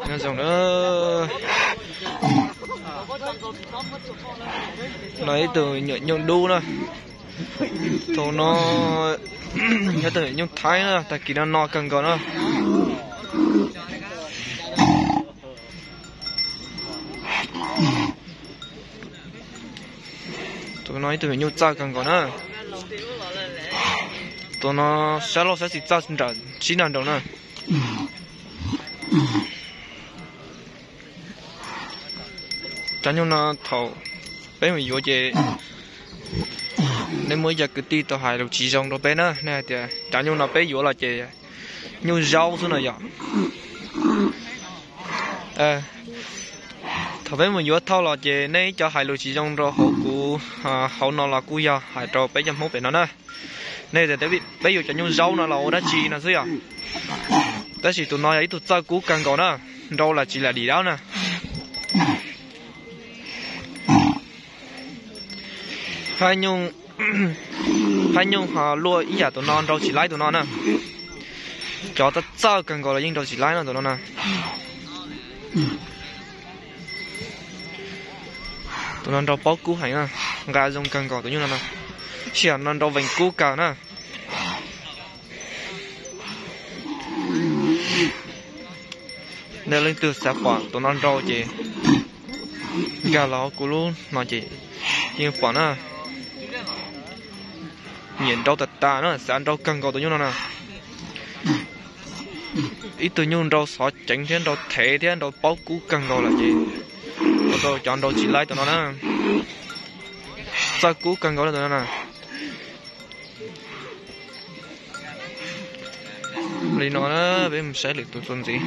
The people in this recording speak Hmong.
Nyob zoo na, no ib tug nyuam nyuj dub na. Tus no yog tus nyuam nyuj Thaib na, tag kis no no kawg nkaus na. Tus no ib tug nyuam nyuj txawj kawg nkaus na. Tus no sab laug sab xis txawj nrawm sib nrag nraud na. Cov nyuj no thaum peb mus yuav ces nej muaj ib co kwv tij tau hais lus tsis zoo rau peb na, nej hais tias cov nyuj no peb yuav los ces nyuj zaub xwb no yom. Thaum peb mus yuav thauj los ces nej ib co hais lus tsis zoo rau hauv kuv, hauv no los kuj yog hais rau peb cov Hmoob pem no na. Nej tias peb yuav cov nyuj zaub no los ua dab tsi no xwb yom. Tab sis tus no yog ib tug txawj kub kawg nkaus na, nrau lam tsis lam dim dab na. Phab nyuj ho luaj ib yam tus no nrau tsis laib tus no na. Cov txawj txawj kawg nkaus los yeej nrau tsis laib no tus no na. Tus no nrau paub kub heev na, nqa zoo kawg nkaus tus nyuj no na. Sij hawm no nrau vees kub kawg na. Nej leej twg xav pom tus no nrau ces nkag los hauv kuv lub no ces yeej pom na. Nyiam nrau tas tas na, xav nrau kawg nkaus tus nyuj no na. Ib tug nyuj nrau xov ceev thiab nrau thev thiab nrau paub kub kawg nkaus lawm ces ua rau cov nrau tsis laib tus no na. Txawj kub kawg nkaus tus no na. Li no na, peb mus saib lwm tus txuas ntxiv.